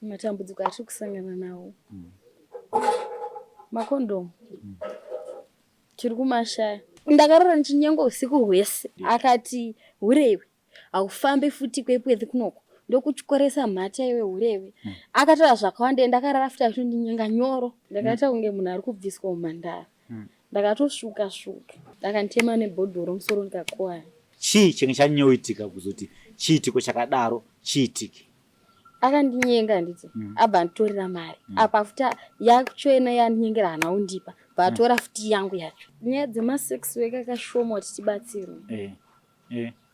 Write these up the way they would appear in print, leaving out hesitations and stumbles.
Matambudziko atiri kusangana nawo, makondomu tiri kumashaya. Ndakarara ndichinyengwa usiku hwese, akati, "Hurewe, haufambi futi kwePwethi kunoko, ndokutyoresa mhata iwe, hurewe." Akataura zvakawanda. Ndakarara futi achitondinyenga nyoro. Ndakaita kunge munhu ari kubviswa mumhandara. Ndakatosvuka svuka. Akanditema nebhodhoro musoro, ndikakuwara. Chii chinge chanyoitika kuzoti chiitiko chakadaro chiitike? Akandinyenga, handiti? Abva anditorera mari. Apa futi yacho ena yandinyengera haana kundipa, bva atora futi yangu yacho. Nyaya dzemasex work akashoma kuti tibatsirwe.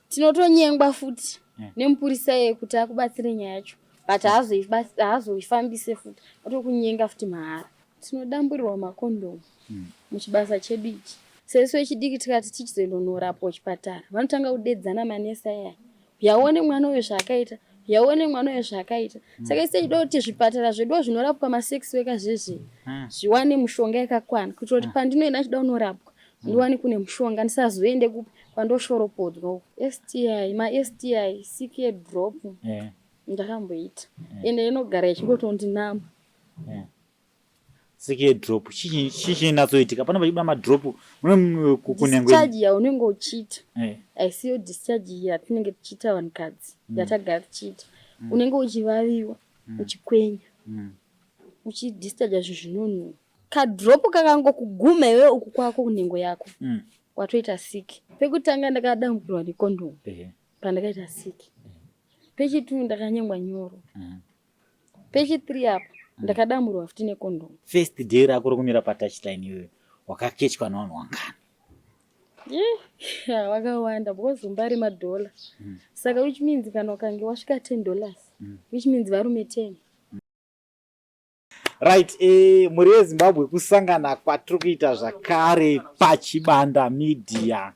Tinotonyengwa futi nemupurisa iye kuti akubatsire nyaya yacho, but haazoifambise futi, atokunyenga futi mahara. Tinodamburirwa makondomu muchibasa chedu ichi. Sesu vechidiki tikati tichizoendonorapwa kuchipatara, vanotanga kudedzana manesi ayaya, "Yaone mwana uyu zvaakaita, yaone mwana uyu zvaakaita." Saka isi techida kuti zvipatara zveduwo zvinorapwa masex worker zvezve zviwane mushonga yakakwana, kuitira kuti pandinoenda achida kunorapwa ndiwane kune mushonga, ndisazoende kupi kwandoshoropodzwa uko. STI, maSTI, sick yedrop ndakamboita, ende inogara ichingotondinama. Sick yedrop, chii chinatsoitika pane pachibuda madrop kunengwe? Discharge yaunenge uchiita haisiyo discharge yatinenge tichiita vanhukadzi yatagara tichiita. Unenge uchivaviwa, uchikwenya, uchidischarge zvinhu zvinonhuhwa. Kadrop kakangokuguma iwewe uku kwako kunhengo yako, watoita sick. Pekutanga ndakadamburwa nekondomu pandakaita sick. Pechitwo ndakanyengwa nyoro. Pechi3 apa ndakadamburwa futi nekondomu. First day rako rokumira patouchline iyoyo, wakakechwa nevanhu wangani? Yeah, vakawanda, because zumba remadhola. Saka which means kana ukange wasvika $10, which means varume 10. Right, mhuri yeZimbabwe, kusangana kwatiri kuita zvakare paChibanda Media,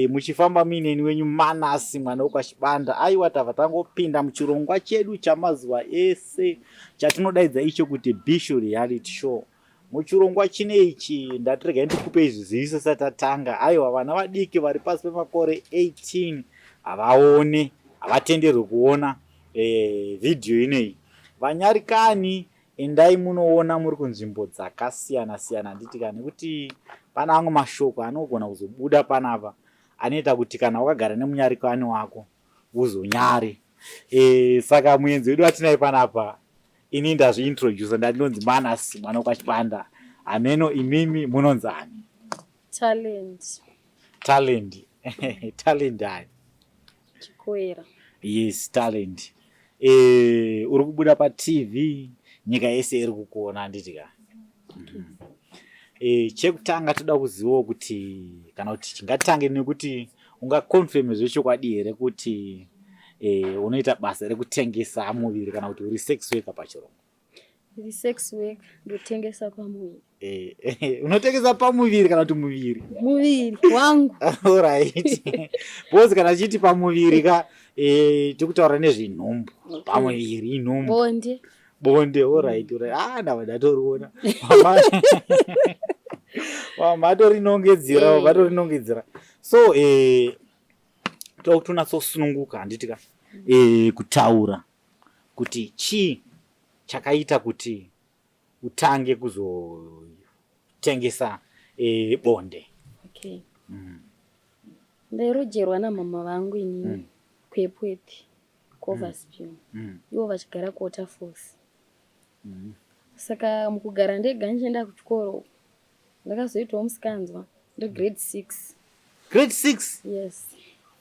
muchifamba muineni wenyu Manasi mwana wekwaChibanda. Aiwa, tabva tangopinda muchirongwa chedu chamazuva ese chatinodaidza icho kuti Bishu Reality Show. Muchirongwa chine ichi, ndatiregai ndikupe zviziviso satatanga. Aiwa, vana vadiki vari pasi pemakore 18 havaone, havatenderwi kuona vhidhiyo ineyi. Vanyarikani, endai munoona muri kunzvimbo dzakasiyana siyana, handiti ka? Nekuti pane amwe mashoko anogona kuzobuda panapa anoita kuti kana wakagara nemunyarikani wako uzonyare. Saka muenzi wedu atinaye panapa, ini ndazviintrodusa, ndandinonzi Manas mwana wekwaChibanda. Hameno imimi munonzani? Talent. Talent, Talent ani? Chikoera. Yes, Talent, uri kubuda paTV, nyika yese iri kukuona, handiti ka? Chekutanga toda kuzivawo kuti, kana kuti chingatange nekuti ungaconfirme zvechokwadi here kuti unoita basa rekutengesa muviri, kana kuti uri sex worker pachirongwa? Ndiri sex worker, ndotengesa pamuviri. Unotengesa pamuviri kana kuti muviri? Muviri wangu. Alright, because kana chiti pamuviri ka, tikutaura nezvenhumbu. Pamuviri inhumbu. Bonde. Bonde, alright. Ah, ndava ndatoriona, matorinongedzera, matorinongedzera. So tokunatsosununguka, handiti ka, kutaura kuti chii chakaita kuti utange kuzotengesa bonde? Okay. Ndairojerwa namama vangu inini kuEpworth, kuOverspill, ivo vachigara kuWaterfalls. Saka mukugara ndega ndichienda kuchikoro, ndakazoitawo musikanzwa ndegrade 6. Grade 6? Yes.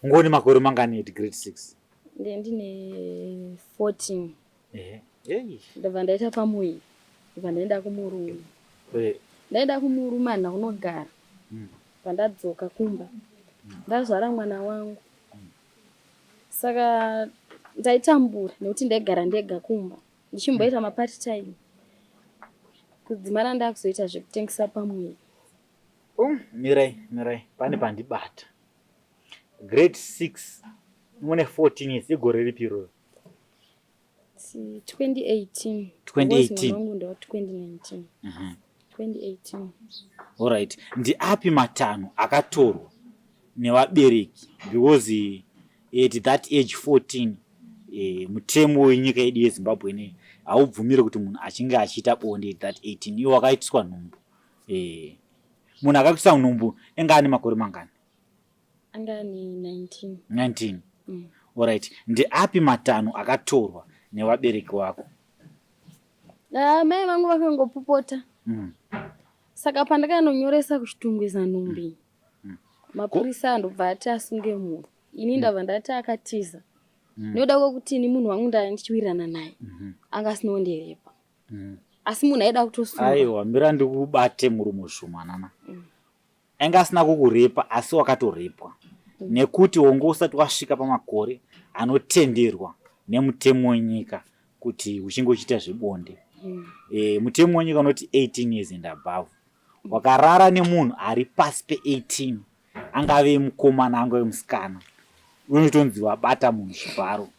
Ngoni makore mangani eti grade 6? Nde ndine 14. Ndabva ndaita pamuviri, ndabva ndaenda kumurume. Ndaenda kumurume, handina kunogara. Pandadzoka kumba ndazvara mwana wangu. Saka ndaitambura nekuti ndaigara ndega kumba, ndichimboita mapart time, kudzimara ndakuzoita zvekutengesa pamuviri. Mirai, mirai, pane pandibata. Grade 6, mune 14 years, igore ripi iroro? 2018. 2018. Wangu ndewa 2019. 2018. Alright, ndiapi matanho akatorwa nevabereki? Because at that age 14, E, mutemo wenyika yedu yeZimbabwe ineyi haubvumire kuti munhu achinge achiita bonde that 18 iwo wakaitiswa nhumbu. E, munhu akakuisa nhumbu enga ane makore mangani? Anga ane 19. 19. Alright, ndeapi matanho akatorwa nevabereki vako? Ah, mai vangu vakangopopota. Saka pandakanonyoresa kuChitungwiza nhumbi, mapurisa ndobva ati asunge munhu. Ini ndabva ndati akatiza. Nekuda kwekuti ini munhu wangu ndanga ndichiwirirana naye, anga asina kundirepa. Asi munhu aida kutosungwa. Aiwa, mira ndikubate murumo zvomanana. Ainge asina kukurepa asi wakatorepwa nekuti wonge usati wasvika pamakore anotenderwa nemutemo wenyika kuti uchinge uchiita zvebonde. E, mutemo wenyika unoti 18 years and above. Wakarara nemunhu ari pasi pe18 angave mukomana angave musikana unotonzi wabata munhu chibharo.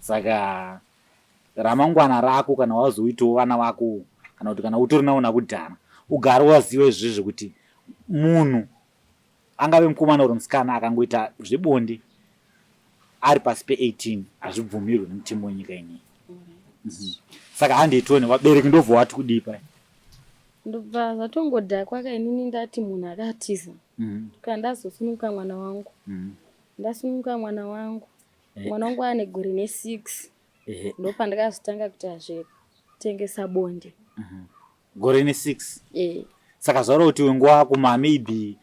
Saka ramangwana rako kana wazoitawo vana vako kana kuti kana utori navo nakudhara ugare waziva izvizvi kuti munhu angave mukomana or musikana akangoita zvebonde ari pasi pe18 hazvibvumirwe nemutemo wenyika ineyi. Saka handei tione vabereki ndobva wati kudii pai? Ndobva zvatongodhakwa ka inini ndati munhu akatiza. Kana ndazosununguka mwana wangu. Ndasununguka mwana wangu. Mwana wangu ane gore ne6. Ndopandakazotanga kuita zvekutengesa bonde. Gore ne6. Eh. Saka zvaura kuti wenguva kuma maybe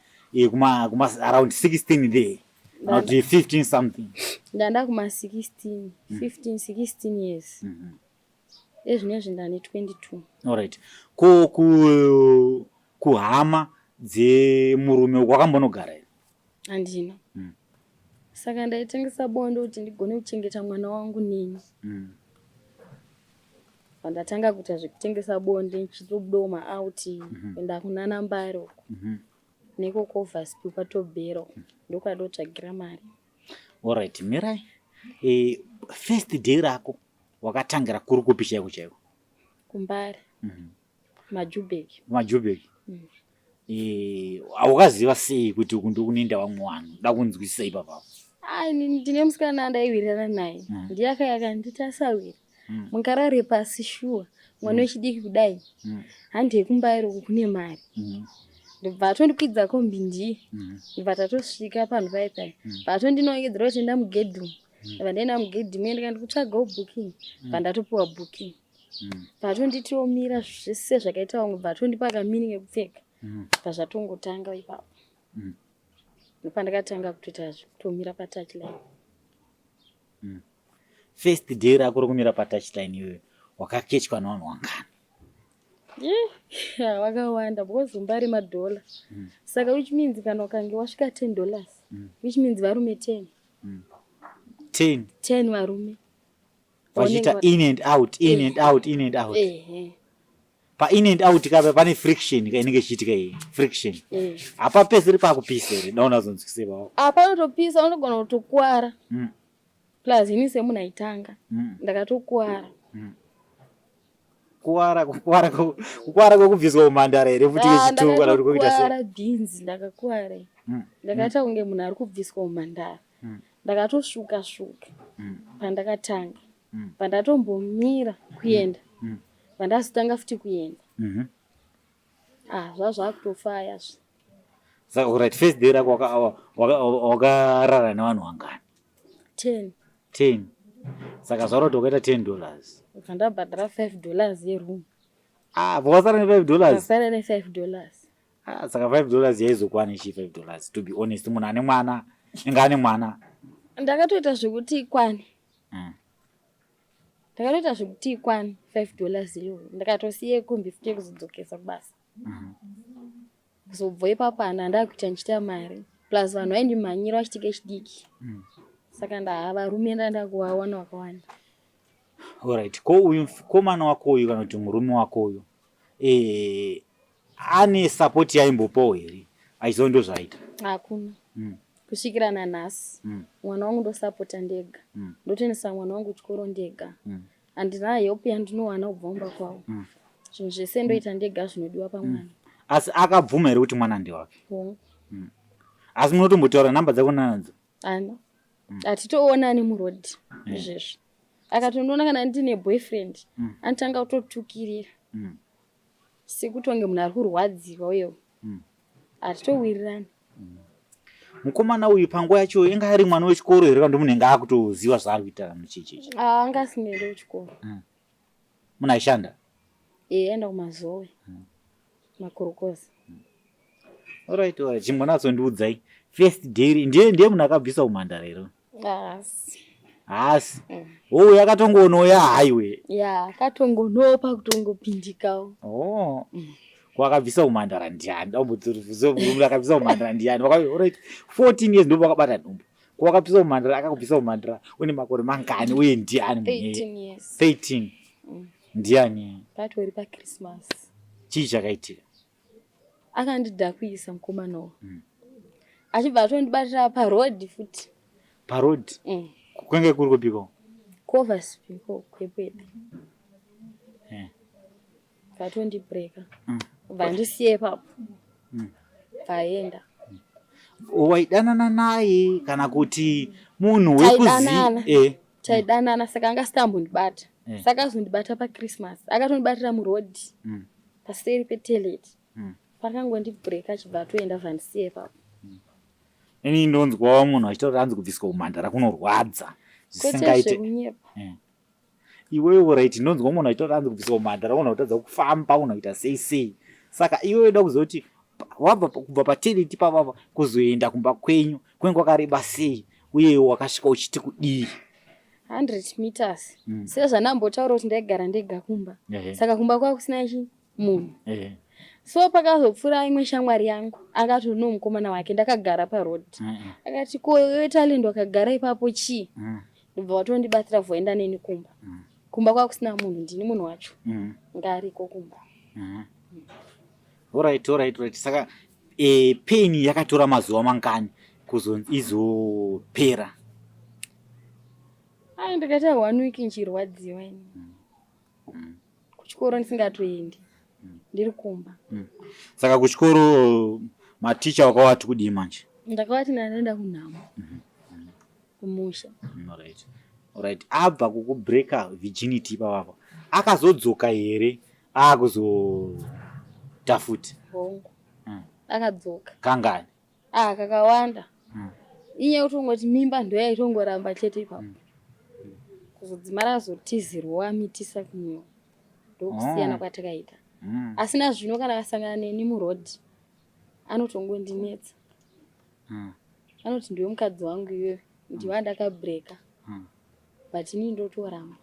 kuma around 16 there kana kuti 15 something. Ndanda kuma 16, 15, 16 years. Ezvinezvi ndane 22. Alright. Ko ku kuhama dzemurume wakambonogara here? Handina. Saka ndaitengesa bonde kuti ndigone kuchengeta mwana wangu neni. Pandatanga kuita zvekutengesa bonde ndichitobudawo maout kuenda kunana Mbare uko. Nekoko Overspill patobhero ndokwadotsvagira mari. Alright, mirai. First day rako wakatangira kuri kupi chaiko chaiko? KuMbare. Majubek. Majubek. Wakaziva sei kuti uku ndokunoenda vamwe vanhu? Da kunzwisisa ipapapo. Ai, ndine musikana andaiwirirana naye. Ndiye akauya akanditi asawira. Mungarare pasi shuwa mwana wechidiki kudai. Handei kuMbare uku kune mari. Ndobva atondikwidza kombi ndiye. Ndobva tatosvika panhu pai pai. Bva atondinongedzera kuti enda mugedhi umu. Ndobva ndaenda mugedhi muye ndikati kutsvagawo booking. Bva ndatopiwa booking. Bva atonditiwo mira zvese zvakaita vamwe bva atondipa kamini kekupfeka. Bva zvatongotanga ipapo. Ndopandakatanga kutoita zvekutomira patouchline. First day rako rekumira patouchline iyoyo wakakechwa nevanhu wangani? Yeah, vakawanda because Mbare madhola. Saka which means kana ukange wasvika $10, which means varume 10. 10. 10 varume. Vachiita in and out, in and out, in and out. Ehe. Pa in and out kapa pane friction ka inenge ichiitika iyi friction. Hapapedzeri pakupisa here? Daona azonzwisise pawo. Apa panotopisa unogona kutokuwara. Plus ini semunhu aitanga ndakatokuwara. Kuwara kukuwara kukuwara kwekubviswa umhandara here futi kechituko kana kuti kwekuita sei? Ndakakuwara bhinzi ndakakuwara. Ndakaita kunge munhu ari kubviswa umhandara. Ndakatosvuka svuka pandakatanga. Pandatombomira kuenda. Pandazotanga futi kuenda. Ah, zvazvakutofaya zve. Saka right first day rako wakarara nevanhu vangani? 10. 10. Saka zvaura kuti wakaita $10. Ubva ndabhadhara $5 yeroom. Ah, wakasara ne $5? Ndasara ne $5. Ah, saka $5 yaizokwana ichi $5 to be honest munhu ane mwana inga ane mwana. Ndakatoita zvekuti ikwane. Ndakatoita zvekuti ikwane $5 iyoyo. Ndakatosiya kombi futi yekuzodzokesa kubasa. Kuzobva ipapo hana ndakuita ndichiita mari. Plus vanhu vaindimhanyira vachiti kechidiki. Saka ndaha varume ndandakuvawana vakawanda. Alright, ko uyu mukomana wako uyu kana kuti murume wako uyu ane support yaimbopawo here? Aiziva ndo zvaita. Hakuna. Kusvikira nanhasi. Mwana wangu ndosapota ndega. Ndotoendesa mwana wangu kuchikoro ndega. Handina help yandinowana kubva kumba kwavo. Zvinhu zvese ndoita ndega zvinodiwa pamwana. Asi akabvuma here kuti mwana ndewake? Hongu. Asi munotombotaura namba dzako nanadzo? Ana. Hatitoonani muroad. Izvezvi akatondiona kana ndine boyfriend, anotanga kutotukirira sekutonge munhu ari kurwadziwa uyewo. Hatitowirirani. Mukomana uyu panguva yacho inga ari mwana wechikoro here, kana munhu anga akutoziva zvaari kuita muchichichi? Ah, anga asingaende kuchikoro. Munhu aishanda? E, aenda kuMazowe, makorokoza. Alright, chimbonyatsondiudzai first day, ndiye munhu akabvisa umhandara here? Asi. Haasi? Oh, yakatongonoya haiwe. Ya, akatongonopa kutongopindikawo. Oh. Wakabvisa umhandara ndiani? Dambudziro, akabvisa umhandara ndiani? Alright, 14 years ndipo wakabata nhumbu. Wakabvisa umhandara, akakubvisa umhandara une makore mangani, uye ndiani munhu iyeye? 13 years. 13. Ndiani? Patori paChristmas. Chii chakaitika? Akandidhakwisa mukomana uyu, achibva atondibatira paroad futi. Paroad? Mm. Kwenge kuri kupiko? Coverspiko kwepwede. Vatondibreka, bva ndisiye ipapo, bvaenda. Waidanana naye kana kuti munhu wekuzi? Taidanana. Taidanana, saka anga asitambondibata. Saka azondibata paChristmas, akatondibatira muroad, paseri petoilet. Pakangondibreka achibva atoenda, bva ndisiye ipapo. Ini ndonzwawo munhu achitaura anzi kubviswa umhandara kunorwadza Kwete. zvisingaite. Zvekunyepa. Iwewe, right, ndonzwa munhu achitaura anzi kubviswa umhandara unoda kutadza kufamba, unoita sei sei. Saka iwewe da kuziva kuti wabva kubva patoilet papapa kuzoenda kumba kwenyu kwenge kwakareba sei, uye wakasvika uchiti kudii? 100 meters. Sezvandambotaura kuti ndaigara ndega kumba, saka kumba kwava kusina chi munhu. So pakazopfuura imwe shamwari yangu, akati uno mukomana wake ndakagara paroad. Akati, "Ko iwe Talent, wakagara ipapo chii?" Ndobva watondibatsira, voenda neni kumba. Kumba kwava kusina munhu, ndini munhu wacho ngaariko kumba. Alright, saka pain yakatora mazuva mangani kuzonzi izopera? Ai, ndakaita one week nchirwadziwa ini, kuchikoro ndisingatoendi, ndiri kumba. Saka kuchikoro maticha wakawati kudii manje? Ndakavati ndandaenda kunhamo kumusha. Alright, abva kukubreaka virginity ipapapa, akazodzoka here akuzoita futi? Hongu. Akadzoka. Kangani? Ah, kakawanda. Inyaya yekutongoti mimba ndo yaitongoramba chete ipapo. Kuzodzimara azotizirwa, amitisa kumwewo, ndokusiyana kwatakaita. Asi nazvino kana akasangana neni muroad anotongondinetsa. Anoti, "Ndiwe mukadzi wangu iwewe, ndiwe andakabreaka." But inini ndotoramba,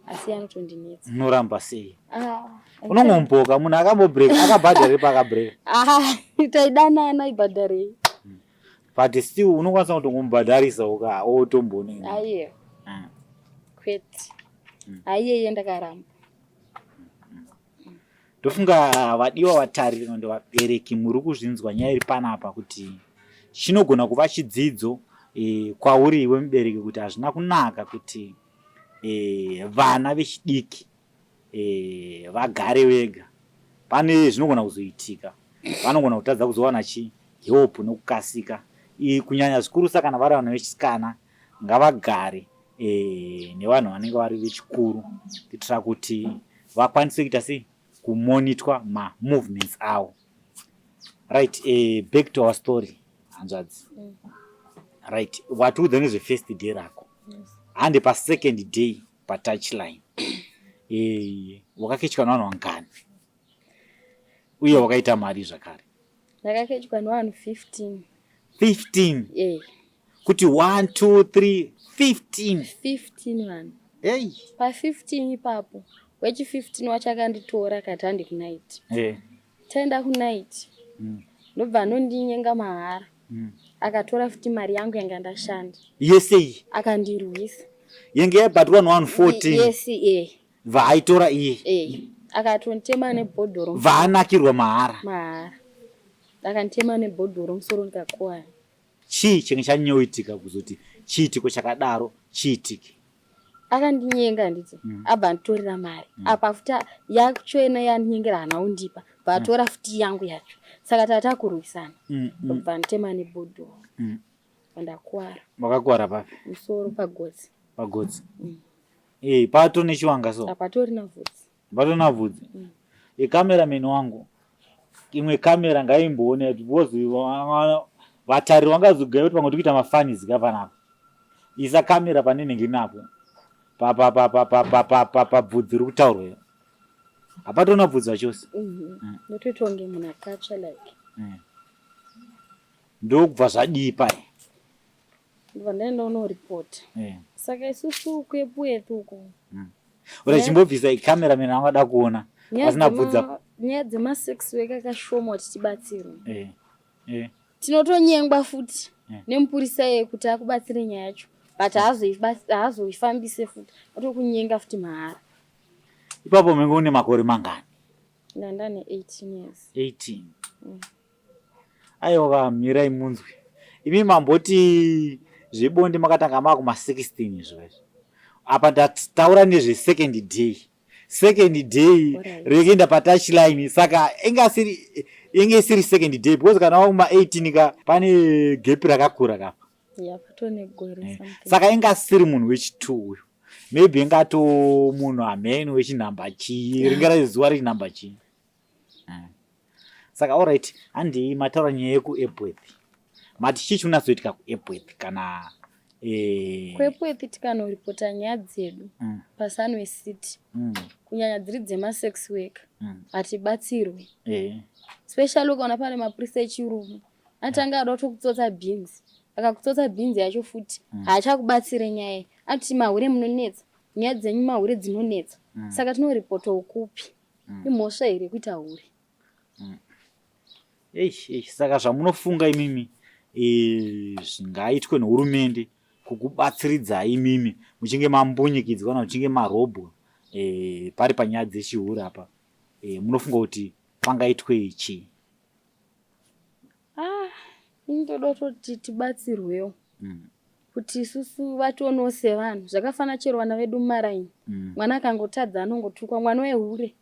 asi anotondinetsa. Unoramba sei? Ah, Unongomboka munhu akambobreaka, akabhadharei paakabreaka? Ah, taidanana, ibhadharei? But still unokwanisa kutongomubhadharisa uka otombone. Aiwa, kwete, aiyeye ndakaramba. Ndofunga vadiwa vatariri ndo vabereki muri kuzvinzwa nyaya iri panapa, kuti chinogona kuva chidzidzo kwauri iwe mubereki, kuti hazvina kunaka kuti vana vechidiki vagare vega. Pane zvinogona kuzoitika, vanogona kutadza kuzowana chi help nokukasika. Kunyanya zvikurusa kana vari vanhu vechisikana, ngavagare nevanhu vanenge vari vechikuru kuitira kuti vakwanise kuita sei, kumonitor mamovements avo. Right, back to our story, hanzvadzi. Right, watiudza nezvefirst day rako. Hande pasecond day, patouchline, wakakechwa nevanhu vangani, uye wakaita mari zvakare? Ndakakechwa nevanhu 15. 15? E. Kuti 1, 2, 3, 15? 15 vanhu. Hey. Pa15 ipapo, wechi15 wacho akanditora akati handi kunight. Taenda kunight, ndobva anondinyenga mahara. Akatora futi mari yangu yanga ndashanda. Yese iyi? Akandirwisa. Yenge yaibhatirwa nevanhu 14? Yes, e. Vaaitora iye? E, akatonditema nebhodhoro. Vaanakirwa mahara? Mahara. Akanditema nebhodhoro musoro, ndikakuwara. Chii chinge chanyoitika kuzoti chiitiko chakadaro chiitike? Akandinyenga, handiti? Abva anditorera mari. Apa futi yacho ena yandinyengera haana kundipa, bva atora futi yangu yacho, saka tatakurwisana. Bva nditema nebhodhoro, ndakuwara. Wakakuwara papi? Musoro, pagotsi. Pagotsi. Eh, pato nechiwanga so. Hapatorina vhudzi. Patorina vhudzi. E cameraman wangu. Imwe camera ngaimboone because vatariri vangazogaya kuti pamwe tikuita mafunnies ka panapa. Isa camera panenenge napo. Pa pa pa pa pa pa pa pa pa bvudzi riri kutaurwa iro. Hapatorina bvudzi zvachose. Ndotoita kunge munhu akatsva like. Ndokubva zvadii paye? Ndobva ndaenda unoripota. Saka isusu kuEpworth uko. Ura chimbobvisa cameraman angada kuona. Asina bvudza. Nyaya dzemasex worker kashoma kuti tibatsirwe. Tinotonyengwa futi nemupurisa iye kuti akubatsire nyaya yacho. But haazoifambise futi. Atokunyenga futi mahara. Ipapo menge une makore mangani? Ndandane 18 years. 18. Aiwa mirai munzwe. Imi mamboti zvebonde makatanga makuma 16 izvo izvo. Apa ndataura nezve second day. Second day rekuenda pa touch line saka inga siri inge isiri second day because kana wakuma 18 ka pane gap rakakura kapa. Yeah, patone gore something. Saka inga siri munhu wechi2 uyu. Maybe ingato munhu hameno wechinhamba chii, ringe rari zuva rechinhamba chii. Saka alright, handei mataura nyaya yekuEpworth. Mati chii chinonatsoitika kuEpworth kana KuEpworth tikanoripota nyaya dzedu paSunway City kunyanya dziri dzemasex worker hatibatsirwi. Especially ukaona pane mapurisa echirume anotanga ada kutokutsotsa bhinzi, akakutsotsa bhinzi yacho futi haachakubatsire nyaya iyi, anoti mahure munonetsa, nyaya dzenyu mahure dzinonetsa. Saka tinoripotawo kupi? Imhosva here kuita hure? Eish, eish, saka zvamunofunga imimi zvingaitwe nehurumende kukubatsiridzai imimi muchinge mambunyikidzwa kana muchinge marobwa pari panyaya dzechihure apa, munofunga kuti pangaitwe chii? Ah, ini ndoda kutoti tibatsirwewo kuti isusu vationewo sevanhu zvakafanana chero vana vedu mumaraini. Mwana akangotadza anongotukwa mwana wehure.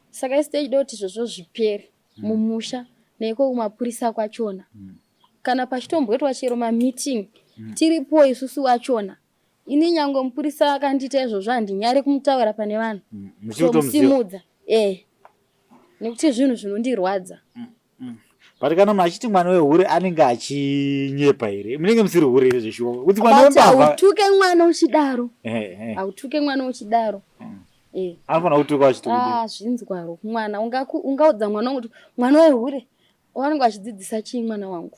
Saka isu tichida kuti izvozvo zvipere mumusha neiko kumapurisa kwachona. Kana pachitomboitwa chero mameeting tiripo isusu vachona. Ini nyangwe mupurisa akandiita izvozvo handinyare kumutaura pane vanhu. Tomusimudza. Nekuti zvinhu zvinondirwadza. But kana munhu achiti mwana wehure anenge achinyepa here? Munenge musiri hure here zveshuwa? Kuti mwana wembavha. Hautuke mwana uchidaro. Hautuke mwana uchidaro. Anofanira kutuka achiti kudii? Ah, zvinzwaro mwana ungaudza mwana wangu kuti mwana wehure. Vanenge vachidzidzisa chii mwana wangu?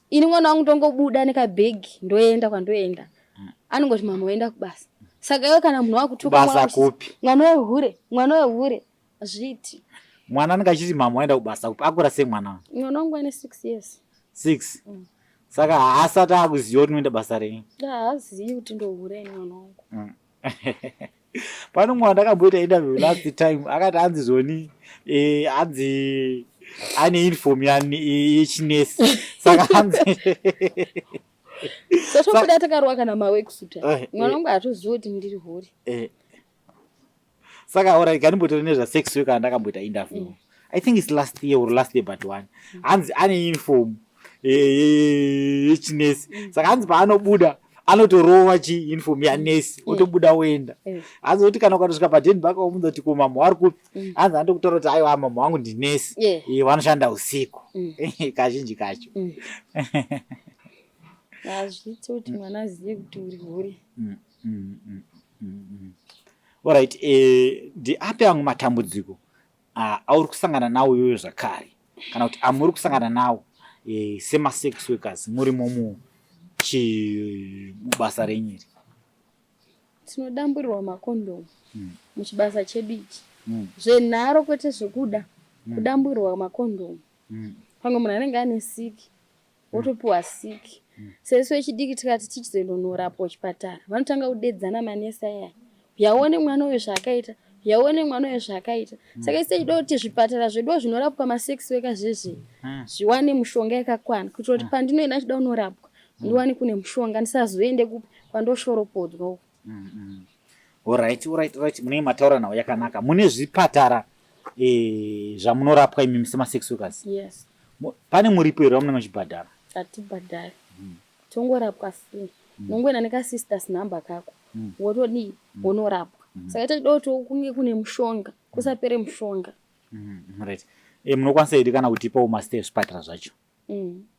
Ini mwana wangu ndongobuda nekabhegi ndoenda kwandoenda. Anongoti mama waenda kubasa. Saka iwe kana munhu wakutuka mwana kupi? Mwana wehure, mwana wehure. Zviiti. Mwana anenge achiti mama waenda kubasa kupi? Akura sei mwana? Mwana wangu ane 6 years. 6? Saka haasati akuziva kuti unoenda basa rei? Haazivi kuti ndohure ini mwana wangu. Pane mwana ndakamboita interview last time akati hanzi zvoni hanzi ane uniform yechinesi saka hanzi Satobuda takarwa kana maworksuit. Mwana wangu haatozivi kuti ndiri hure. Saka alright, kandimbotori nezva sex worker ndakamboita interview. I think it's last year or last year but one. Hanzi ane uniform yechinesi. Saka hanzi paanobuda anotorova chi uniform yanesi otobuda oenda. Hanzi kuti kana ukatosvika padheni pake womunza kuti ko mama vari kupi? Hanzi anotokutaura kuti aiwa mama wangu ndinesi. Vanoshanda usiku. Kazhinji kacho. Hazviiti kuti mwana azive kuti uri hure. Alright, ndiapi amwe matambudziko auri kusangana nawo iwewe zvakare kana kuti amuri kusangana nawo semasex workers murimo mubasa renyu iri? Tinodamburirwa makondomu muchibasa chedu ichi. Zvenharo kwete zvekuda kudamburirwa makondomu. Pamwe munhu anenge ane siki wotopiwa siki. Sesu vechidiki tikati tichizonorapwa kuchipatara vanotanga kudedzana manesi aya. Yaone mwana uyu zvaakaita, yaone mwana uyu zvaakaita. Saka isu tichida kuti zvipatara zvedu zvinorapwa masex worker zvezve zviwane mushonga yakakwana kuitira kuti pandinoenda ndichida kunorapwa ndiwane kune mushonga ndisazoende kupi kwandoshoropodzwa uko. Alright, alright, alright. Munenge mataura nhau yakanaka. Mune zvipatara zvamunorapwa imimi semasex workers? Yes. Pane muripo here wamunenge muchibhadhara? Hatibhadhari. Tongorapwa free. Unongoenda nekasisters number kako wotodii wonorapwa. Saka tichida kuti kunge kune mushonga, kusapere mushonga. Right. Munokwanisa here kana kutipawo mazita ezvipatara zvacho?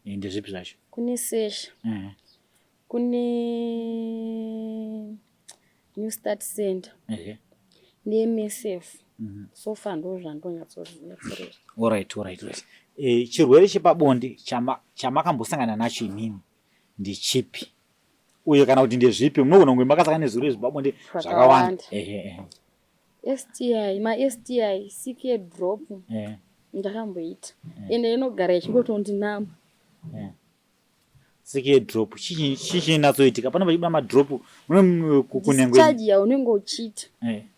Ndezvipi zvacho? Kune Sesha. Kune New Start Center. NeMSF. So far ndo zvandonyatsoziva. Alright, alright, right. Chirwere chepabonde chamakambosangana nacho imimi ndechipi? Uye kana kuti ndezvipi? Munogona kunge makasangana nezvirwere zvepabonde zvakawanda. STI, ma STI, sick drop. Ndakamboita. Ende inogara ichingotondinama. Siki yedrop chii chinatsoitika pane pachibuda madrop kunengwe discharge yaunenge uchiita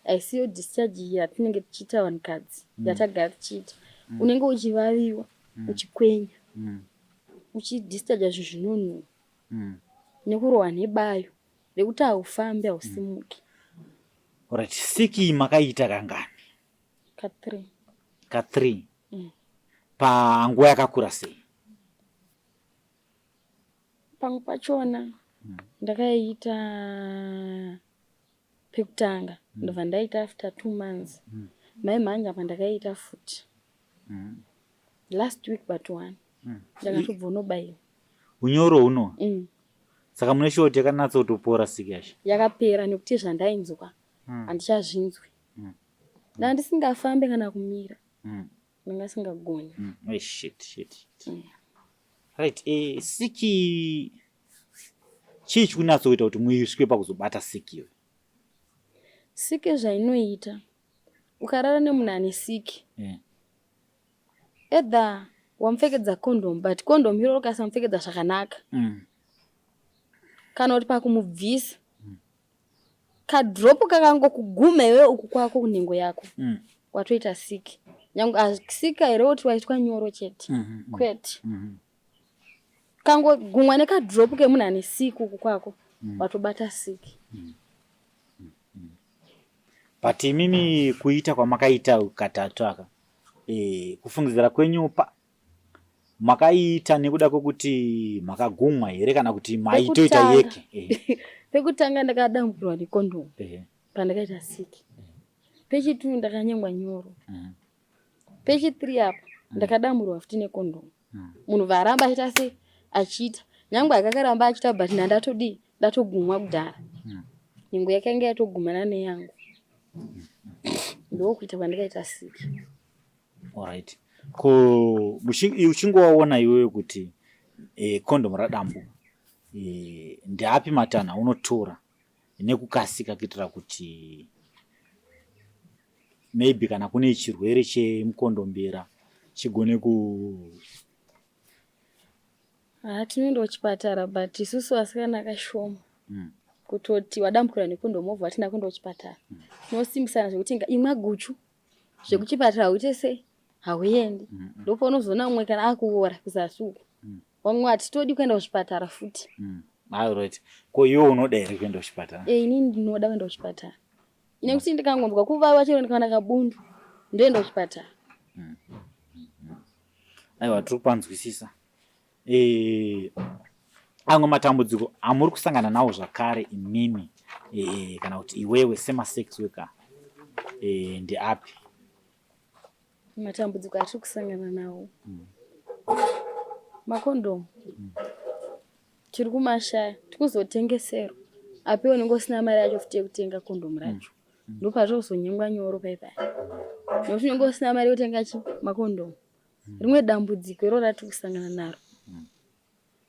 haisiyo discharge yatinenge tichiita vanhukadzi yatagara tichiita. Unenge uchivaviwa, uchikwenya, uchidischarge zvinhu zvinonhuhwa nekurohwa nebayo rekuti haufambi, hausimuki. Alright, siki makaita kangani? Ka3. Ka3. Panguva yakakura sei? Pamwe pachona ndakaiita pekutanga, ndobva ndaita after 2 months. Mai mhanya apa ndakaiita futi last week but one. Ndakatobva unobaiwa. Unyoro huno? Saka mune shoti yakanatsa siki yacho? Yakapera nekuti zvandainzwa handichazvinzwi. Ndandisingafambe kana kumira. Ndanga singagoni. Shit, shit, shit. Right, siki chii chikunatsokuita kuti muiswe pakuzobata siki iyoyo? Siki zvainoita, ukarara nemunhu ane siki, either wamupfekedza condom, but condom iroro ukasamupfekedza zvakanaka, kana kuti pakumubvisa, kadrop kakangokuguma iwewe uku kwako kunhengo yako, watoita siki. Nyange siki here kuti waitwa nyoro chete, kwete. Kangogumwa nekadrop kemunhu ane siki uku kwako, watobata siki. But imimi kuita kwamakaita katatu aka, kufungidzira kwenyu makaiita nekuda kwekuti makagumwa here kana kuti maitoita yeke? Pekutanga ndakadamburwa nekondomu pandakaita siki. Pechitwo ndakanyengwa nyoro. Pechi3 apa ndakadamburwa futi nekondomu. Munhu varamba achiita sei achiita, nyangwe akakaramba achiita, but ndandatodii ndatogumwa kudhara. Nhengo yakanga yatogumana neyangu. Ndokuita kwandakaita siki. Alright. Ko uchingowaona iwewe kuti kondomu radambuka, ndeapi matanho aunotora nekukasika kuitira kuti maybe kana kune chirwere chemukondombera chigone ku Tinoenda kuchipatara, but isusu vasikana kashoma kutoti wadambukirwa nekondomu wobva watina kuenda kuchipatara. Tinosimbisana zvekuti imwa guchu, zvekuchipatara hauite sei, hauendi. Ndopaunozoona mumwe kana akuora kuzasi uku. Vamwe hatitodi kuenda kuzvipatara futi. Alright. Ko iwe unoda here kuenda kuchipatara? Inini ndinoda kuenda kuchipatara. Nekuti ndikangonzwa kuvawa chero ndikaona kabundu ndoenda kuchipatara. Aiwa, tiri kupanzwisisa. Amwe matambudziko amuri kusangana nawo zvakare imimi, kana kuti iwewe semasex worker, ndeapi? Matambudziko atiri kusangana nawo, makondomu tiri kumashaya, tikuzotengeserwa apiwe unenge usina mari yacho futi yekutenga kondomu racho. Ndopatozonyengwa nyoro paipai nekuti unenge usina mari yekutenga chi makondomu. Rimwe dambudziko iro ratiri kusangana naro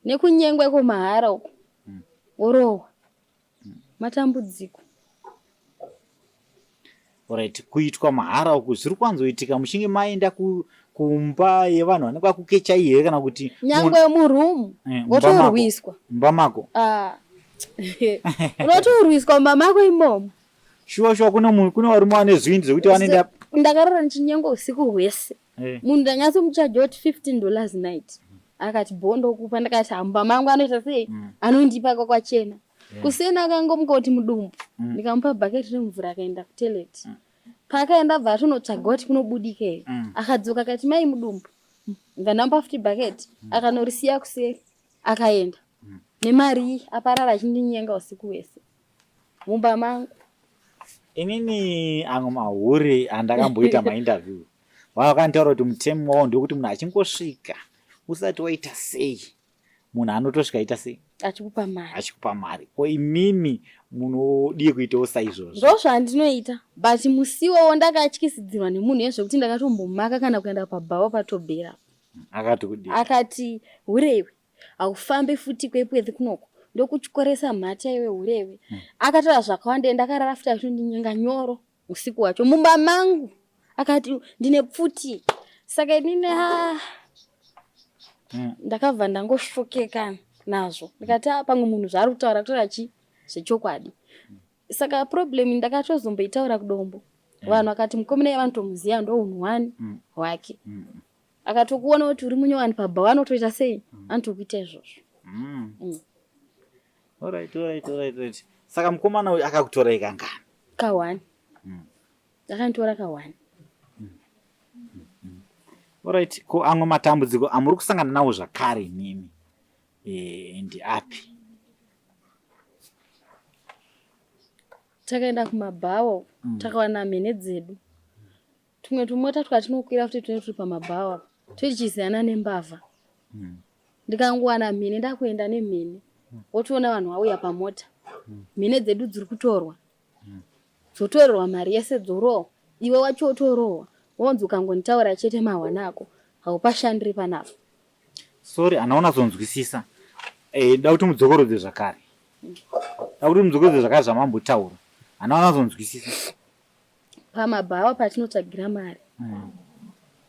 nekunyengwa iko mahara uko, worohwa, matambudziko. Alright, kuitwa mahara uku zviri kuwanzoitika muchinge maenda kumba yevanhu vanenge vakukechai here kana kuti Nyangwe murumu wotorwiswa. Mumba mako? Ah. Unotorwiswa mumba mako imomo. Shuwa shuwa kune varume vane zvivindi zvekuti vanoenda. Ndakarara ndichinyengwa usiku hwese. Munhu ndanyatsomuchaja kuti $15 night. Akati bhondo kupa, ndakati hamba mangu anoita sei? Anondipa kwakwachena. Kuseni akangomuka kuti mudumbu. Ndikamupa bhaketi remvura akaenda kutoilet. Paakaenda abva atonotsvaga kuti kunobudika here. Akadzoka akati mai mudumbu. Ndikamupa futi bhaketi akanorisiya kuseri akaenda. Nemari iyi aparara achindinyenga usiku hwese mumba mangu. Inini amwe mahure andakamboita mainterview vakanditaura kuti mutemo wavo ndewekuti munhu achingosvika usati waita sei munhu anotosvika aita sei achikupa mari achikupa mari ko imimi munodii kuitawo saizvozvo ndozvandinoita but musiwowo ndakatyisidzirwa nemunhu yezvekuti ndakatombomaka kana kuenda pabhawa patobhera akati kudii akati hure iwe haufambe futi kwepwethi kunoko ndokutyoresa mhata iwe hure iwe hmm. akataura zvakawanda ndakarara futi achitondinyenga nyoro usiku wacho mumba mangu akati ndine pfuti saka inini ha hmm. ndakabva ndangoshokekana nazvo ndikati ah, pamwe munhu zvaari kutaura kutaura chi zvechokwadi hmm. saka problem ndakatozomboitaura kudombo vanhu vakati mukomana iye vanotomuziva ndounhu hwani hwake akatokuona kuti uri munyowani pabhawa anotoita sei mm. anotokuita izvozvo mm. mm. Alright, alright, alright, alright. Saka mukomana uyu akakutorai kangani? Kahwani. Mm. Akanditora kahwani. Mm. Mm. Mm. Alright, ko amwe matambudziko amuri kusangana nawo zvakare imimi e, ndiapi? Takaenda kumabhawa mm. takawana mhene dzedu Tumwe tumota twatinokwira futi tunenge turi pamabhawa totichiziyana nembavha. Mm. Ndikangowana mhene ndakuenda nemhene. Mm. Wotoona vanhu vauya pamota. Mm. Mhene dzedu dziri kutorwa. Mm. Dzotorerwa mari yese dzorohwa. Iwe wacho wotorohwa. Wonzi ukangonditaura chete mahwana ako haupashandiri panapa. Sorry, anaona zonzwisisa. Eh, da kuti mudzokorodze zvakare. Da kuti mudzokorodze zvakare zvamambotaura. Anaona zonzwisisa. Pamabhawa patinotsvagira mari mm.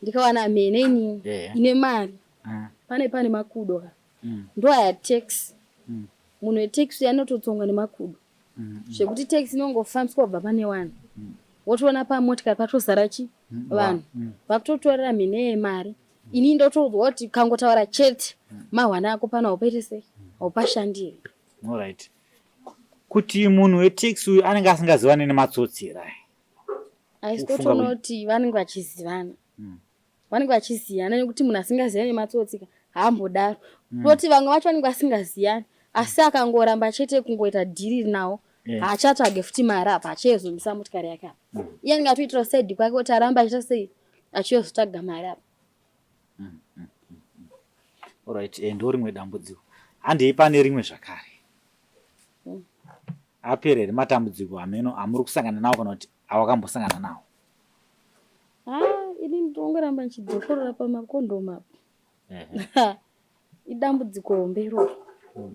Ndikawana mhene ini yeah. Ine mari mm. Pane pane makudo ka mm. Ndoaya taxi mm. Munhu wetaxi anototsongwa nemakudo mm. Zvekuti taxi inongofambiswa kubva pane wanhu mm. Wotoona pamotikari patozara chi mm. Vanhu mm. Vakutotorera mhene yemari mm. Ini ndotoudzwa kuti kangotaura chete mm. Mahwana ako pano haupaite sei haupashandiri. Alright. Kuti munhu wetaxi uyu anenge asingazivane nematsotsi here aya? Haisi totonoti vanenge vachizivana. Mm. Vanenge vachiziyana nekuti munhu asingazivane nematsotsi ka haambodaro. Mm. Toti vamwe vacho vanenge vasingaziyani asi akangoramba chete kungoita dhiri nawo yeah. Haachatsvage futi mari apa achiyozomisa motikari yake apa. Mm. Iye anenge atoitira saidi kwake kuti aramba achiita sei achiyozotsvaga mari apa. Mm, mm, mm, mm. Alright, eh, ndo rimwe dambudziko. Handei pane rimwe zvakare. Mm. Apera here matambudziko hameno amuri kusangana nawo kana kuti awakambosangana nawo? Ah, ini ndongoramba ndichidzokorora pamakondomu apo. Idambudziko hombe iroro. Mm.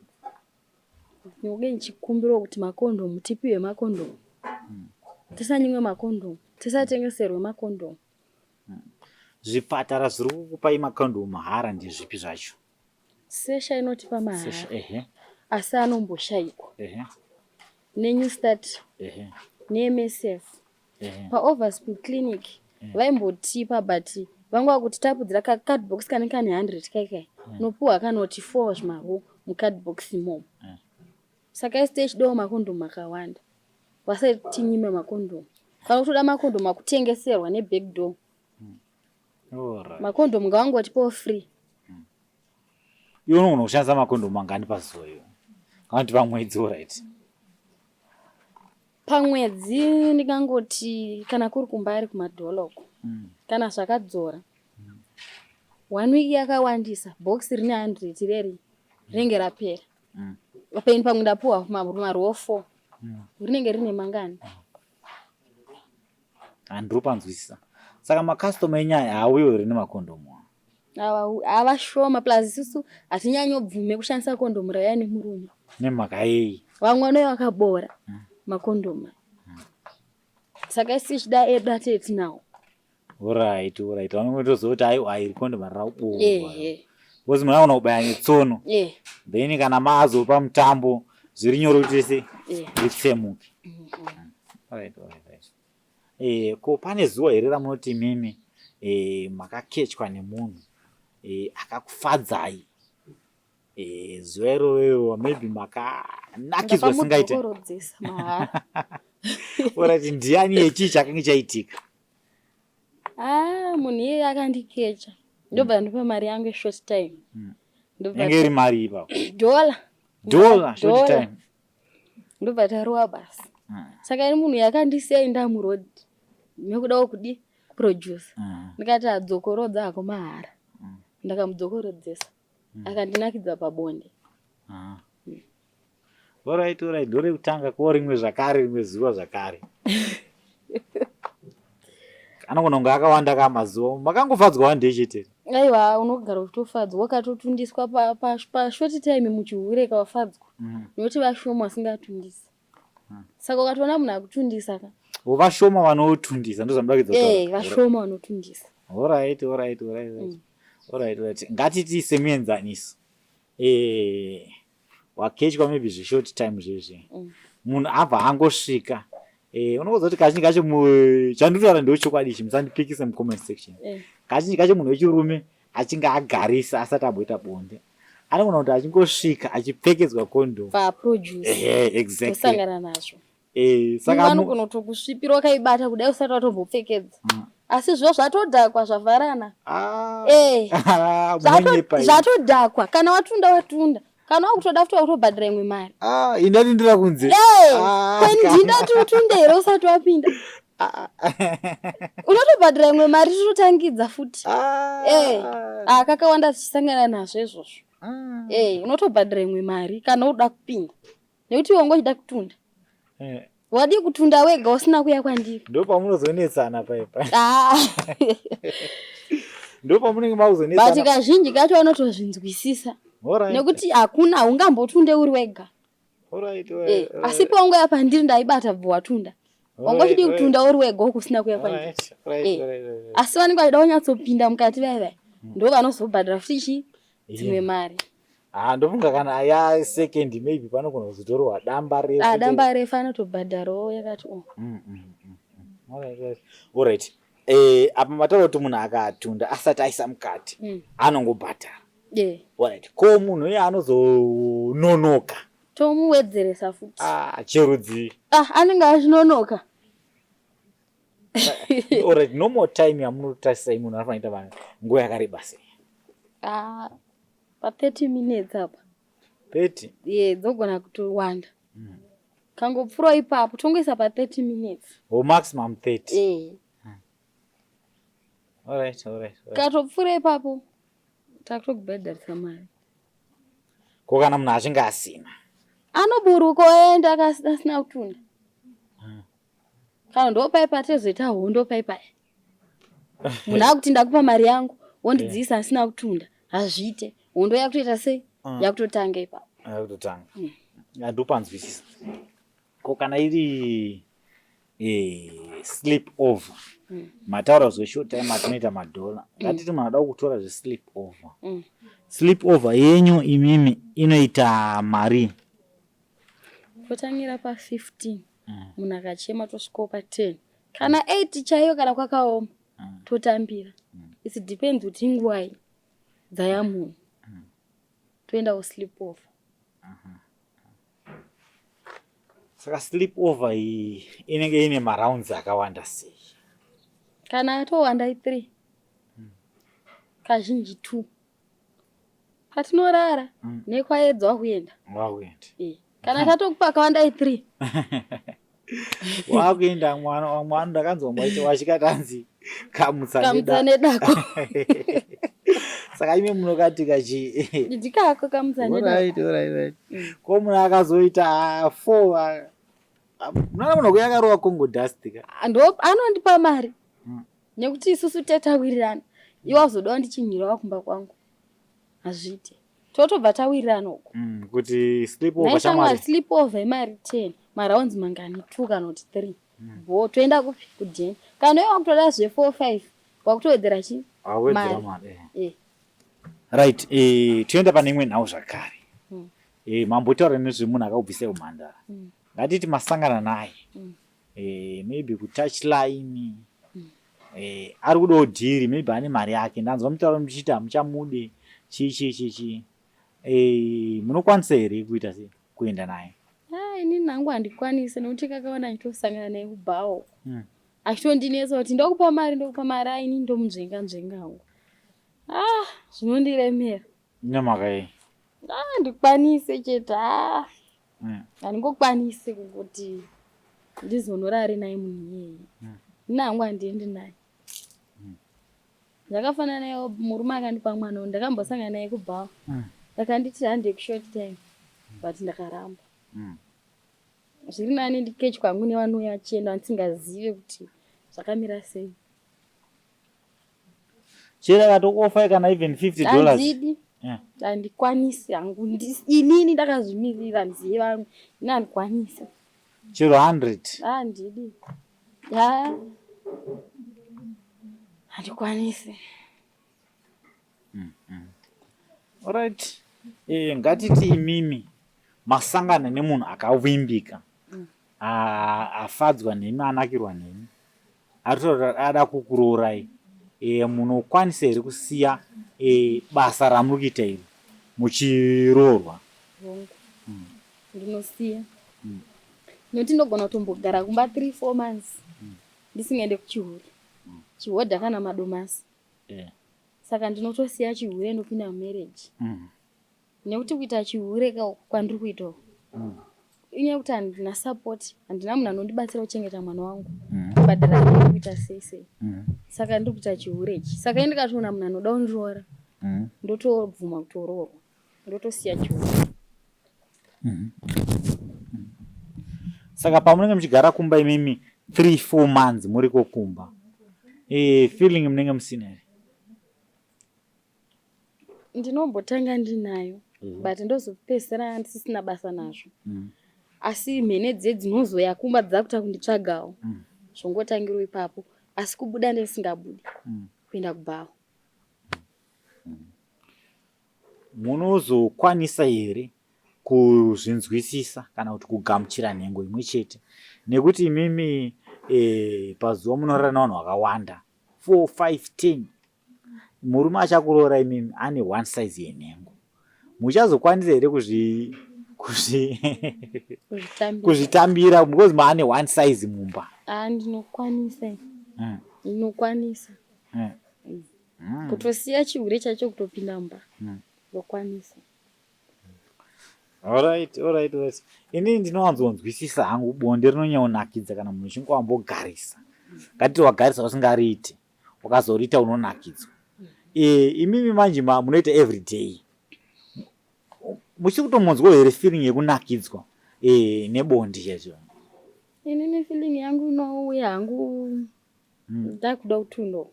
Ndinenge ndichikumbirawo kuti makondomu tipiwe makondomu. Mm. Tisanyimwe makondomu, tisatengeserwe makondomu. Zvipatara zviri kukupai makondomu mahara ndezvipi zvacho? Sesha inotipa mahara ehe. Asi anomboshaikwa ehe. NeNew Start ehe. NeMSF ehe. PaOverspill Clinic vaimbotipa but vanga vakuti tapudzira kacardbox kanenge kane 100 kai kai unopiwa kanoti 4 zvimarwo mucardbox imomo. Saka isu tichidawo makondomu akawanda vasatinyime makondomu kana kutoda makondomu akutengeserwa neback door. Alright. Makondomu ngavangotipawo free. Iwe unogona kushandisa makondomu mangani pazuva iwe? Kana kuti pamwedzi alright. Pamwedzi ndingangoti kana kuri kumba ari kumadhola uko. Mm. Kana zvakadzora. Mm. One week yakawandisa box rine 100 reri rinenge rapera. Mm. Paini pamwe ndapuwa maruwa 4. Mm. Rinenge rine mangani? Handiri panzwisisa. Saka makastoma enyu aya haauyiwo here nemakondomu? Ava shoma plus isusu hatinyanyobvume kushandisa kondomu raiya nemurume. Nemhaka yei? Vamwe vanouya vakabora hmm. makondomu. Hmm. Saka isu tichida edu atee tinawo. Orit, orit. Vanongotoziva kuti aiwa iri kondomu rirakuboorwa. Ehe. Because munhu anogona kubaya netsono. Eh. Then kana maazopa mutambo zviri nyore kuti se ritsemuke. Mm -hmm. Alright, alright, right. Eh, ko pane zuva here ramunoti imimi eh, makakechwa nemunhu eh, akakufadzai eh, zuva iroro maybe makanakidzwa singaite Alright, ndiani yechii chakange chaitika? Ah, munhu iyeye akandikecha ndobva ndopa mari yangu yeshort time. Mm. Ndobva iri mari ipapo dollar. Dollar short time. Ndobva tarowa basa. Saka ini munhu yakandisiya indamuroad nekudawo kudi kuproducer. Ndikati adzokorodza hako mahara. Ndakamudzokorodzesa. Akandinakidza pabonde. Alright, alright, ndorekutanga ko rimwe zvakare rimwe zuva zvakare. Anogona kunge akawanda ka mazuva makangofadzwa one day chete. Aiwa unogara uchitofadzwa wakatotundiswa pashort pa, pa time muchihure kawafadzwa nekuti vashoma vasingatundisi. Saka ukatoona munhu akutundisa ka. Vashoma vanotundisa ndozvamuda kuedza kutaura. Eh, vashoma vanotundisa. Alright, alright, alright. Alright, alright. Ngatiti semuenzaniso. Eh, wakechwa maybe zveshort time zvezve munhu abva angosvika eh, unokuudza kuti kazhinji kacho chandinotaura ndochokwadi ichi musandipikise mucomment section eh. Kazhinji kacho munhu wechirume achinge agarisa asati amboita bonde anogona kuti achingosvika achipfekedzwa condom exactly nazvo. Eh, saka anogona kutokusvipira wakaibata kudai usati watombopfekedza. Asi zvo zvatodhakwa zvavharana. Ah. Eh. Ah, munonyepa Zvatodhakwa kana watunda watunda. Kana wakutoda futi wakutobhadhara imwe mari. Ah, indati ndira kunze. Eh, kwendinda utunde here usati wapinda. Unotobhadhara imwe mari tototangidza futi. Eh, ah, kakawanda tichisangana nazvo izvozvo. Eh, unotobhadhara imwe mari kana uda kupinda. Nekuti iwe wanga uchida kutunda. Eh. Wadii kutunda wega usina kuya kwandiri? Ndopamunozonetsana paipa. Ah. Ndopamunenge makuzonetsana. But kazhinji kacho vanotozvinzwisisa. Alright. Nekuti hakuna haungambotunde uri wega. Alright, Eh, alright, asi pawangoya pandiri ndaibata bvo watunda. Wanga uchidi kutunda uri wega uku usina kuya kwandiri. Alright, alright, Eh. alright, alright. Asi vanenge vachida kunyatsopinda mukati vaya vaya. Ndo vanozobhadhara futi chi dzimwe mari. Ah, ndofunga kana ya second maybe panogona kuzotorwa damba refu. Ah, damba refu anotobhadharawo yakati oh. Alright, alright. Alright. Eh, apa mataura kuti munhu akatunda asati aisa mukati anongobhadhara. Yeah. Alright. Ko munhu iye anozononoka? Tomuwedzeresa futi. Ah, cherudzi. Ah, anenge achinonoka. Alright, no more time yamunotarisa munhu anofanira kuita nguva yakareba sei? Ah, pa 30 minutes apa. 30? Yeah, dzogona kutowanda. Kangopfuura ipapo tongoisa pa 30 minutes. Oh, maximum 30. Eh. Alright, alright. Alright. Katopfuura ipapo takutokubhadharisa mari. Ko kana munhu achinge asina? Anoburuka oenda asina kutunda. Kana ndopaipa tezoita hondo paipai. Munhu akuti ndakupa mari yangu wondidziisa asina kutunda hazviite. Hondo yakutoita sei? Yakutotanga ipapo. Yakutotanga. Ndopanzwisisa. Ko kana iri sleep over. Mataura zveshort time atinoita madhola. Ngatiti munhu ada kutora zvesleep over. Sleep over yenyu imimi inoita mari? Totangira pa 15. Munhu akachema tosvikawo pa 10. Kana 8 chaiyo kana kwakaoma totambira. It depends kuti inguwai dzaya munhu. Toenda kusleep over. Saka sleep over iyi inenge ine marounds akawanda sei? Kana atowanda i3. Kazhinji 2. Patinorara nekwaedza wakuenda. Wakuenda. Eh. Kana tatokupa akawanda i3. Wakuenda mwana mwana ndakanzwa mwacho wachikatanzi kamutsa Kamutsa nedako. Saka imi munokatika chi? Ndikako kamutsa nedako. Alright, alright, right. Ko munhu akazoita 4 munoona munhu kuya akarova Congo dust ka? Ndo anondipa mari. Nekuti isusu tetawirirana. Iwe wazodawo ndichinhirawo kumba kwangu. Hazviite. Totobva tawirirana uko. Kuti sleep over Nhai shamwari shamwari. sleep over imari 10. Marounds mangani 2 kana kuti 3. Bo toenda kupi kudheni. Kana iwe wakutoda zve 4 5 wakutowedzera chi? Wawedzera mari. Eh. Right, toenda pane imwe nhau zvakare. Mambotaura nezvemunhu akakubvisai umhandara. Ngatiti masangana naye. Maybe kutouchline. Ari kudawo dhiri, maybe ane mari yake. Ndanzwa mutauro muchiti hamuchamude chi chi chi chi. Munokwanisa here kuita sei kuenda naye? Ah, inini hangu handikwanisi nekuti kakawanda ndichitosangana naye kubhawa uko. Achitondinetsa kuti ndokupa mari ndokupa mari, ah inini ndomunzvenga nzvenga hangu. Ah, zvinondiremera. Nemhaka yei? Handikwanise chete, ah. Handingokwanise kungoti ndizonorare naye munhu iyeye. Ini hangu handiendi naye. Ndakafanana naye murume akandipa mwana uyu, ndakambosangana naye kubhawa. Akanditi hande kushort time, but ndakaramba. Zviri nani ndikechwa hangu nevanouya vachienda vandisingazive kuti zvakamira sei. Chero akatokuofai kana even $50. Handidi. Handikwanisi hangu. Inini ndakazvimirira, handizive vamwe. Ini handikwanisi. Chero 100. Handidi. Ha. Handikwanisi. Alright. Ngatiti imimi masangana nemunhu akavimbika. Afadzwa nemi, anakirwa nemi. Aritaura ada kukuroorai. Munokwanisa here kusiya basa ramuri kuita iri muchiroorwa? Hongu. Ndinosiya. Nekuti ndogona kutombogara kumba 3 4 months ndisingaende kuchihure. Chihodha kana madomasi. Saka ndinotosiya chihure ndopinda mumarriage. Nekuti kuita chihure ka kwandiri kuita uku. Inyaya yekuti handina support, handina munhu anondibatsira kuchengeta mwana wangu. Kubhadhara rent, kuita sei sei. Saka ndiri kuita chihure ichi. Saka ini ndikatoona munhu anoda kundiroora, ndotobvuma kutoroorwa. Ndotosiya chihure. Saka pamunenge muchigara kumba imimi 3 4 months muriko kumba, feeling munenge musina here? Ndinombotanga ndinayo, but ndozopedzisira ndisisina basa nazvo. Asi mhene dziye dzinozoya kumba dzakuta kunditsvagawo. Zvongotangirawo ipapo. Asi kubuda ndisingabudi. Kuenda kubhawa. Munozokwanisa here kuzvinzwisisa kana kuti kugamuchira nhengo imwe chete? Nekuti imimi pazuva munorara nevanhu vakawanda 4 5 10. Murume achakuroora imimi ane one size yenhengo. Muchazokwanisa here kuzvitambira because maane one size mumba? Ah, ndinokwanisa. Ndinokwanisa. Kutosiya chihure chacho kutopinda mumba. Ndokwanisa. Alright, alright, alright. Inini ndinowanzonzwisisa hangu bonde rinonyanyonakidza kana munhu uchinge wambogarisa. Ngatiti wagarisa usingariiti, ukazoriita unonakidzwa. Imimi manje munoita every day. Muchiri kutomonzwa here feeling yekunakidzwa nebonde chaizvo? Inini feeling yangu inouya hangu ndakuda kutunda.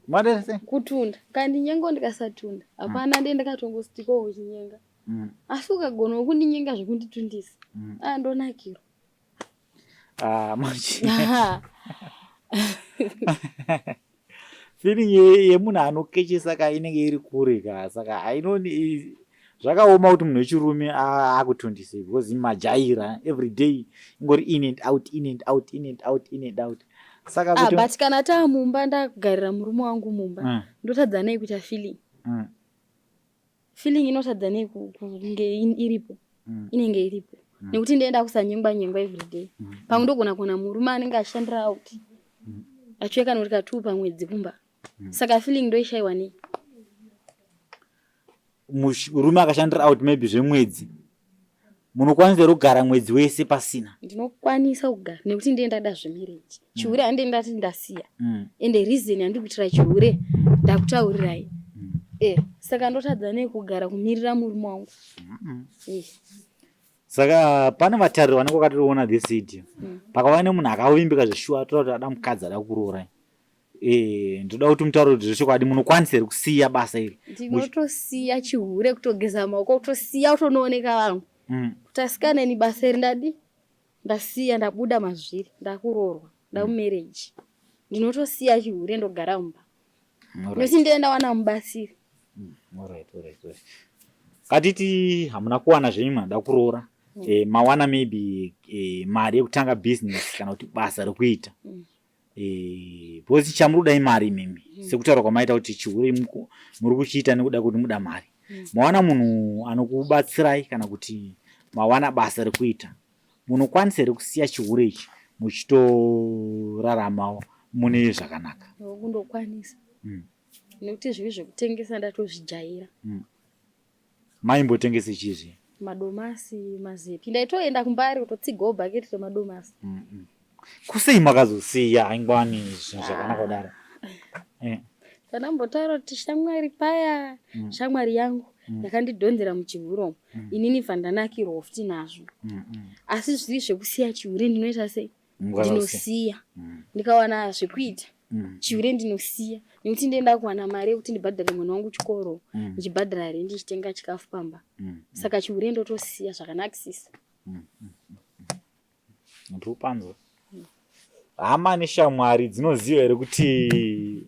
Madai sei? Kutunda. Kandinyenga ndikasatunda. Hapana, ndiye ndakatongositikawo uchinyenga. Asi ukagona kundinyenga zvekunditundisa, ah, ndonakirwa. Ah, manje. Feeling yemunhu anokechesa ka inenge iri kure ka, saka hainoni zvakaoma kuti munhu wechirume akutundise because majaira every day ingori in and out, in and out, in and out, in and out. Saka Ah, but kana taamumba ndakugarira murume wangu mumba, ndotadza nei kuita feeling? Feeling inotadza nei kunge iripo? Inenge iripo. Nekuti ndienda kusanyengwa nyengwa every day. Pamwe ndogona kuona murume anenge achishandira out. Achiuya kana kuti ka2 pamwedzi kumba. Saka feeling ndoishaiwa nei? Murume akashandira out maybe zvemwedzi, munokwanisa here kugara mwedzi wese pasina? Ndinokwanisa kugara nekuti ndiye ndada zvemarriage. Chihure handei ndati ndasiya. Ende reason yandiri kuitira chihure ndakutaurirai. Saka ndotadza nei kugara kumirira murume wangu? Saka pane vatariri vanenge vakatoona this video. Pakava nemunhu akavimbika zveshuwa atoda kuti ada mukadzi ada kuroora. Ndoda kuti mutaure kuti zvechokwadi munokwanisa here kusiya basa iri? Ndinotosiya chihure, kutogeza maoko, kutosiya kutonooneka vangu. Kuti asikana ini basa iri ndadi ndasiya, ndabuda mazviri, ndakuroorwa, ndamumarriage. Ndinotosiya chihure ndogara mumba. Nekuti ndiye ndawana mubatsiri. Alright. Katiti hamuna kuwana zvenyu munhu ada kuroora. Mawana maybe mari yekutanga business kana kuti basa rekuita. Because chamuri kuda imari imimi. Sekutaura kwamaita kuti chihure muri kuchiita nekuda kuti muda mari. Mawana munhu anokubatsirai kana kuti mawana basa rekuita. Munokwanisa here kusiya chihure ichi muchitoraramawo mune zvakanaka? Ndokwanisa. Nekuti zvivi zvekutengesa ndatozvijaira. Maimbotengese chii? Madomasi, mazepi. Ndaitoenda kuMbare kutotsigawo bhaketi remadomasi. Kusei makazosiya aingwani zvinhu zvakanaka kudaro? Pandambotaura kuti shamwari paya, shamwari yangu yakandidhonzera muchihure umu. Inini bva ndanakirwa futi nazvo. Asi zviri zvekusiya chihure ndinoita sei? Ndinosiya. Ndikawana zvekuita. Chihure ndinosiya nekuti ndenda kuwana mari yekuti ndibhadhare mwana wangu chikoro, ndichibhadhara rendi, ndichitenga chikafu pamba. Saka chihure ndotosiya zvakanakisisa. Ndiri. Hama neshamwari dzinoziva here kuti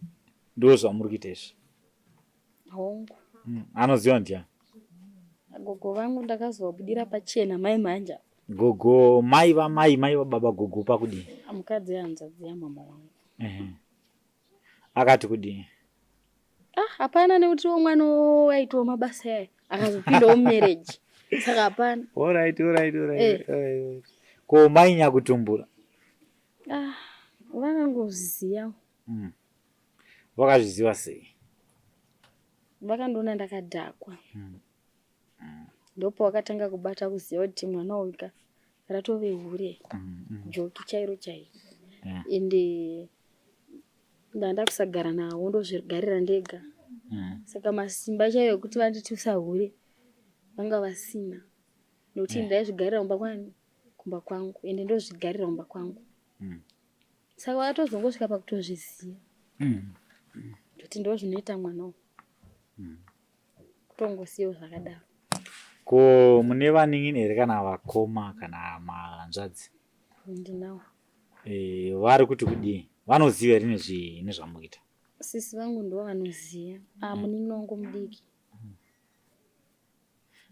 ndo zvamuri kuita izvi? Hongu. Anoziva ndiani? Gogo vangu ndakazovabudira pachena mai manja. Gogo mai vamai, mai vababa, gogo pakudii? Mukadzi hanzvadzi yamama wangu. Akati kudii? Ah, hapana, nekutiwo mwana waitawo mabasa yayo akazopindawo mumarriage, saka hapana. Alright. Alright. Ko mai nyakutumbura? Ah, vakangoziva. Vakazviziva sei? Vakandiona ndakadhakwa, ndopo vakatanga kubata kuziva kuti mwana uyu ka ratove hure, joki chairo chairo. Ende ndanda kusagara nawo, ndozvigarira ndega. Saka masimba chaiyo ekuti vanditi usahure vanga vasina, nekuti ndaizvigarira kumba kwani, kumba kwangu, ende ndozvigarira kumba kwangu. Saka vakatozongosvika pakutozviziva kuti ndo zvinoita mwana uyu, kutongosiyawo zvakadaro. Ko mune vanin'ina here kana vakoma kana mahanzvadzi? Ndinawo. Vari kuti kudii? Vanoziva here nezvamuita? Sisi vangu ndo vanoziva. Ah, munin'ina wangu mudiki.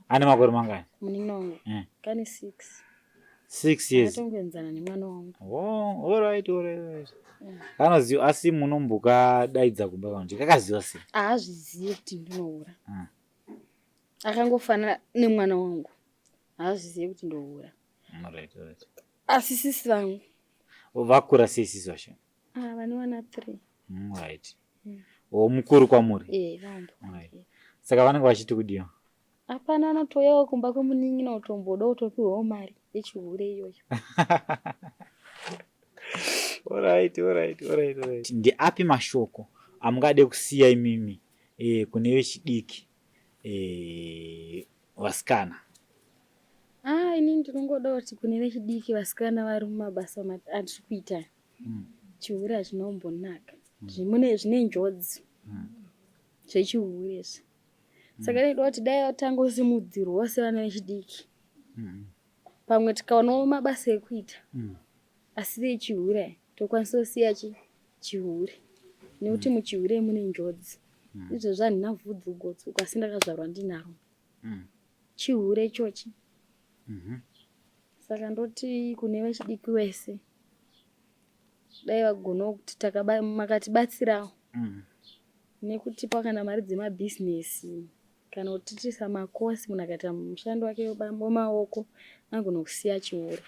Ane makore mangani? Munin'ina wangu kane 6. 6 years? Akatongoenzana nemwana wangu. Oh, alright. Kanoziva asi munombokadaidza kumba kana kuti kakaziva sei? Haazvizivi kuti ndinohura. Akangofanana nemwana wangu, haazvizivi kuti ndohura. Alright. Asi sisi vangu. Vakura sei sisi vacho? Ah, vane vana 3. Right. O mukuru kwamuri? Eh, vambo. Alright. Saka vanenge vachiti kudiwa? Hapana, anotouyawo kumba kwemunin'ina utomboda utopiwawo mari yechihure iyoyo. Alright. Ndeapi mashoko amungade kusiya imimi kune vechidiki, vasikana? Ah, inini ndinongoda kuti kune vechidiki vasikana vari mumabasa atiri kuita, chihure hachinombonaka. Zvine njodzi zvechihure izvi. Saka ndinoda kuti dai vatangosimudzirwawo sevana vechidiki, pamwe tikaonawo mabasa ekuita asiri echihure, tokwanisa kusiya chihure, nekuti muchihure mune njodzi. Izvozvo handina vhudzi kugotsuka, asi ndakazvarwa ndinaro chihure ichochi. Saka ndoti kune vechidiki wese, dai vagonawo kuti makatibatsirawo nekutipa kana mari dzemabhizinesi kana kutiitisa makosi. Munhu akaita mushando wake wemaoko anogona kusiya chihure,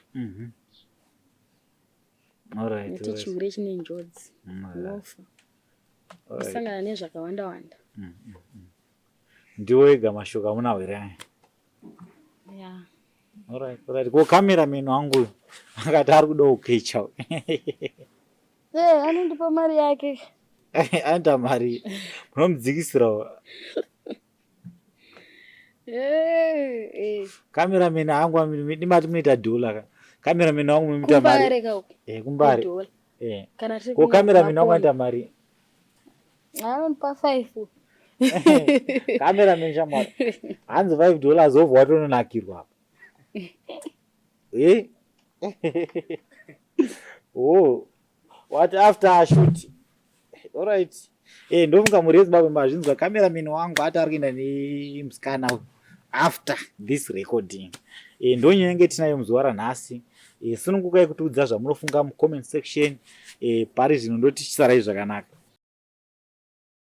nekuti chihure chine njodzi, unofa, kusangana nezvakawanda wanda. Ndiwo ega mashoko amunawo here aya? Ya. Alright. Ko cameraman wangu akati ari kuda kukecha. Eh, anondipa mari yake. Anoita mari, munomudzikisirawo. Eh, eh. Cameraman angu ndimati munoita dhola ka. Cameraman wangu munoita mari. Kumbare ka uko. Eh, kumbare. Kudhola. Kana tiri Ko cameraman wangu anoita mari? Anondipa 5. Cameraman shamwari. Hanzi $5 obva watononakirwa apa. Eh? Oh. What after shoot? Alright. Eh, ndofunga mhuri yeZimbabwe mazvinzwa, cameraman wangu ati ari kuenda nemusikana uyu after this recording. Eh, ndonyaya tinayo muzuva ranhasi. Eh, sunungukai kutiudza zvamunofunga mucomment section. Eh, pari zvino ndoti chisarai zvakanaka.